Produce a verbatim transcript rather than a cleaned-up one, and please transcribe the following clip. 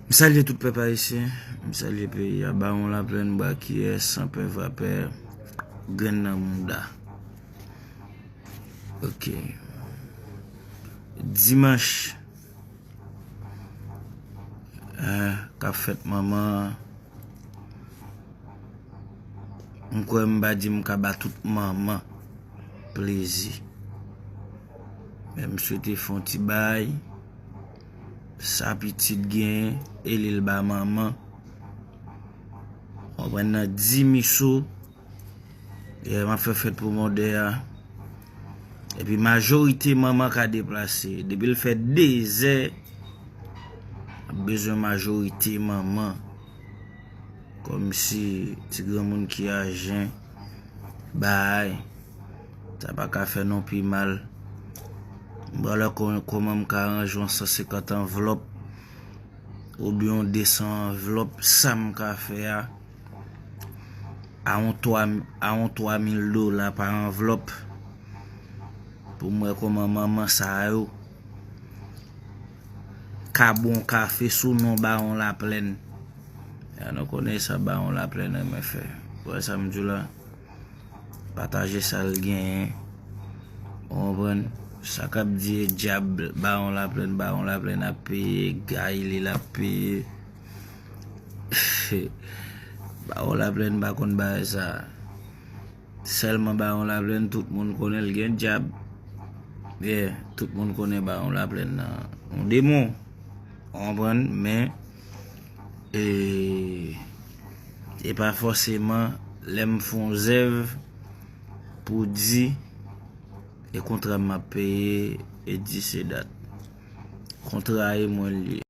M salye tout pèp ayisyen, m salye peyi a, Bawon Laplèn, Bwakiyè, Sanpè, Vapè, Grenn nan Mouda. Ok. Dimanch, eh, k ap fèt manman an. M kwè m pa di m ka ba tout manman plezi. Men m swete fè yon ti bay. Sa pitit gen, e li l ba manman. Konprann nan di miso. Yeah, m ap fè fèt pou mòdè a. Epi majorite manman ka deplase. Depi l fè dezè, ap bezwen majorite manman. Kòmsi ti granmoun ki ajen bay, sa pa ka fè non pi mal. M pral wè kò-, kòman m ka ranje yon san senkant anvlòp oubyen yon de san anvlòp, sa m ka fè a, a yon twa, a yon twa mil dola pa anvlòp, pou m wè kòman manman sa yo ka bon kafe sou non Bawon Laplèn. Ya, nou konnen sa Bawon Laplèn renmen fè. Ou wè sa m di w la? Pataje sa l genyen. Ou konprann? Sa k ap di e djab, Bawon Laplèn, Bawon Laplèn ap peye, Gayli l ap peye. Bawon Laplèn pa konn bagay sa. Sèlman Bawon Laplèn, tout moun konnen l gen djab. Yeah, tout moun konnen Bawon Laplèn nan yon demon. Ou konprann? Men, e, e pa fòseman lè m fè yon zèv pou di, e kontra m ap peye, e di se dat. Kontra e mwen l ye.